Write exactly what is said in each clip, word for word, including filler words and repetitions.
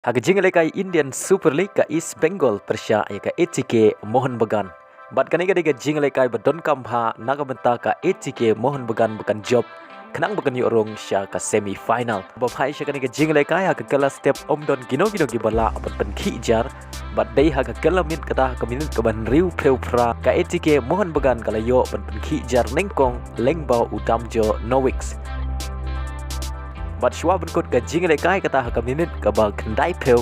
Ha ka jingïalehkai Indian Super League, ka East Bengal pyrshah ïa ka A T K Mohun Bagan. Bad kane ka dei ka jingïalehkai ba donkam bha na ka bynta ka A T K Mohun Bagan ba kan jop khnang ba kan ïoh rung sha ka semi final. Ba phai sha kane ka jingïalehkai, ha ka kylla step ym don kino kino kiba lah ban pynkhih jar. Bad dei ha ka kylla miet kata ha ka minit kaba hynriewphew phra, ka A T K Mohun Bagan ka la ïoh ban pynkhih jar nyngkong lyngba u Damjo Nowicks. Bad shuwa ban kut ka jingïalehkai kata ha ka minit kaba khyndaiphew,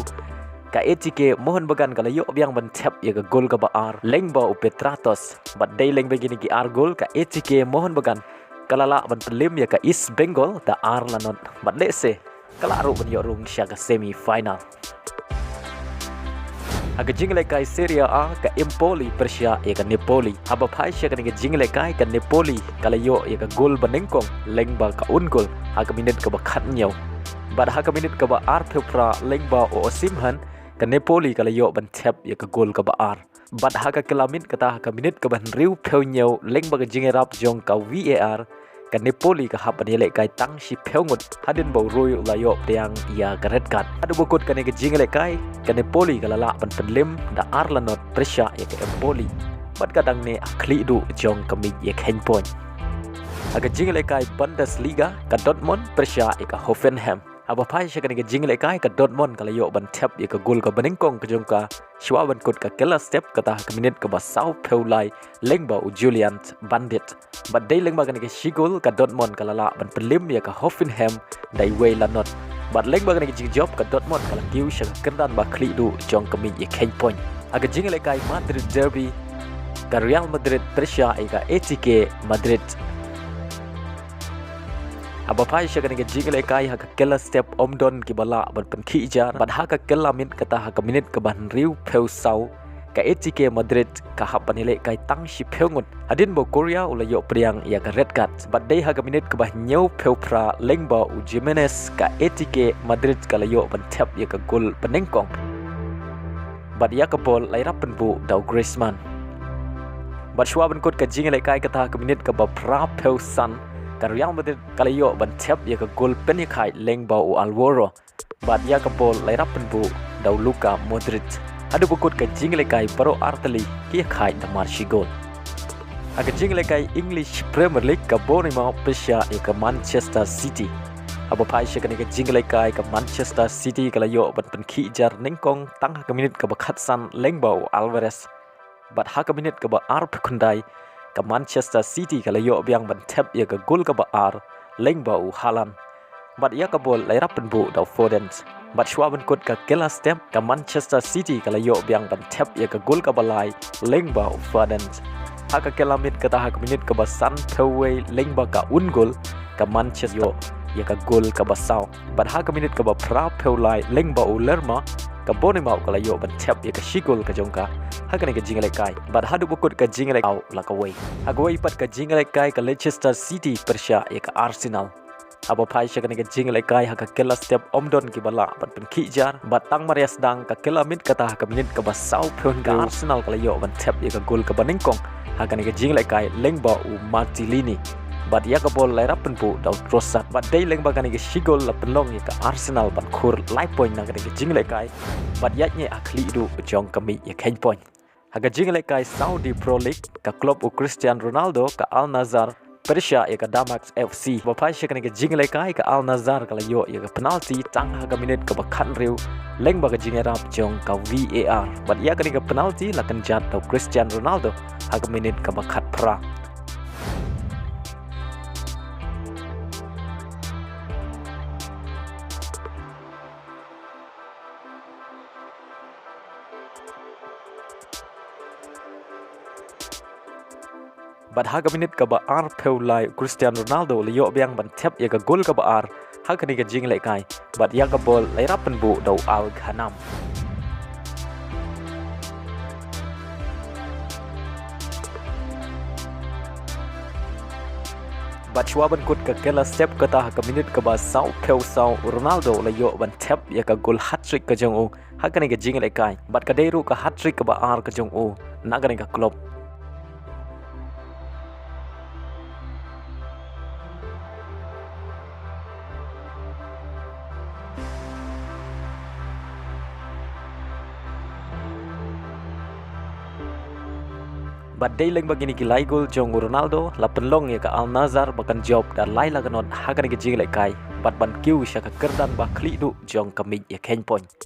ka A T K Mohun Bagan ka la ïoh biang ban thep ïa ka gol kaba ar lyngba u Petratos. Bad dei lyngba kine ki ar gol, ka A T K Mohun Bagan ka la lah ban pynlem ïa ka East Bengal da ar la not. Bad lehse ka lah ruh ban ïoh rung sha ka semi final. Ha ka jingïalehkai Serie A, ka Empoli pyrshah ïa ka Napoli. Haba phai sha kane ka jingïalehkai, ka Napoli ka la ïoh ïa ka gol ba nyngkong lyngba ka own goal ha ka minit kaba khathynñiew. Bad ha ka minit kaba arphew phra, lyngba u Osimhen, ka Napoli ka la ïoh ban thep ïa ka gol kaba ar. Bad ha ka kylla miet kata ha ka minit kaba hynriewphew hynñiew, lyngba ka jingïarap jong ka V A R, ka Napoli ka hap ban ïalehkai tang shiphew ngut hadien ba u Rui u la ïoh pdiang ïa ka red card. Haduh ba kut kane ka jingïalehkai, ka Napoli ka la lah ban pynlem da ar la not pyrshah ïa ka Empoli. Bad ka dang neh ha khlieh duh jong ka miej ïakheiñ point. Ha ka jingïalehkai Bundesliga, ka Dortmund pyrshah ïa ka Hoffenheim. Haba phai sha kane ka jingïalehkai, ka Dortmund ka la ïoh ban thep ïa ka gol kaba nyngkong ka jong ka shuwa ban kut ka kylla step kata ha ka minit kaba sawphew lai lyngba u Julian Brandt. Bad dei lyngba kane ka shi gol, ka Dortmund ka la lah ban pynlem ïa ka Hoffenheim da iwei la not. Bad lyngba kane ka jingjop, ka Dortmund ka la kiew sha ka kyrdan ba khlieh duh jong ka miej ïakheiñ point. Ha ka jingïalehkai Madrid derby, ka Real Madrid pyrshah ïa ka A T K Madrid. Haba phai sha kane ka jingïalehkai, ha ka kylla step ym don kiba lah ban pynkhih jar. Bad ha ka kylla miet kata ha ka minit kaba hynriewphew saw, ka A T K Madrid ka hap ban ïalehkai tang shiphew ngut hadien ba u Correa u la ïoh pdiang ïa ka red card. Bad dei ha ka minit kaba hynñiewphew phra, lyngba u Jimenez, ka A T K Madrid ka la ïoh ban thep ïa ka gol ba nyngkong. Bad ïa ka bol la ïarap pynbuh da u Griezmann. Bad shuwa ban kut ka jingïalehkai kata ha ka minit kaba phraphew san, ka Real Madrid ka la ïoh ban thep ïa ka gol pynïakhaid lyngba u Alvaro. Bad ïa ka bol la ïarap pynbuh da u Luka Modric. Haduh ba kut ka jingïalehkai, baroh artylli ki ïakhaid da mar shi gol. Ha ka jingïalehkai English Premier League, ka Bournemouth pyrshah ïa ka Manchester City. Haba phai sha kane ka jingïalehkai, ka Manchester City ka la ïoh ban pynkhih jar nyngkong tang ha ka minit kaba khatsan lyngba u Alvarez. Bad ha ka minit kaba arphew khyndai, ka Manchester City ka la ïoh biang ban thep ïa ka gol kaba ar lyngba u Haaland. Bad ïa ka bol la ïarap pynbuh da u Foden. Bad shuwa ban kut ka kylla step, ka Manchester City ka la ïoh biang ban thep ïa ka gol kaba lai lyngba u Foden. Ha ka kylla miet kata ha ka minit kaba sanphew wei, lyngba ka own goal, ka Manchester ïoh ïa ka gol kaba saw. Bad ha ka minit kaba phraphew lai, lyngba u Lerma, ka Bournemouth ka la ïoh ban thep ïa ka shi gol ka jong ka ha kane ka jingïalehkai. Bad haduh ba kut ka jingïalehkai, la kawei. Ha kawei pat ka jingïalehkai, ka Leicester City pyrshah ïa ka Arsenal. Haba phai sha kane ka jingïalehkai, ha ka kylla step ym don kiba lah ban pynkhih jar. Bad tang mar ïa sdang ka kylla miet kata ha ka minit kaba sawphew hynriew, ka Arsenal ka la ïoh ban thep ïa ka gol kaba nyngkong ha kane ka jingïalehkai lyngba u Martinelli. Bad ïa ka bol la ïarap pynbuh da u Trossard. Bad dei lyngba kane ka shi gol la pynlong ïa ka Arsenal ban khur lai point na kane ka jingïalehkai. Bad ïaid ñiah ha khlieh duh jong ka miej ïakheiñ point. Ha ka jingïalehkai Saudi Pro League, ka club u Cristiano Ronaldo, ka Al Nassr, pyrshah ïa ka Dammam F C. Ba phai sha kane ka jingïalehkai, ka Al Nassr ka la ïoh ïa ka penalty tang ha ka minit kaba khathynriew lyngba ka jingïarap jong ka V A R. Bad ïa kane ka penalty la kynjat da u Cristiano Ronaldo ha ka minit kaba khatphra. Bad ha ka minit kaba arphew lai, Cristiano Ronaldo u la ïoh biang ban thep ïa ka gol kaba ar ha kane ka jingïalehkai. Bad ïa ka bol la ïarap pynbuh da u Al Ghanem. Bad shuwa ban kut ka kylla step kata ha ka minit kaba sawphew saw, u Ronaldo u la ïoh ban thep ïa ka gol hat-trick ka jong u ha kane ka jingïalehkai. Bad ka dei ruh ka hat-trick kaba ar ka jong u na kane ka club. Bad dei leng ba kine ki lai gol jong u Ronaldo la pynlong ïa ka Al Nassr ba kan jop da lai la ka not ha kane ka jinglehkai bad ban kiew sha ka kyrdan ba khlieh duh jong ka miej ïa kheiñ point.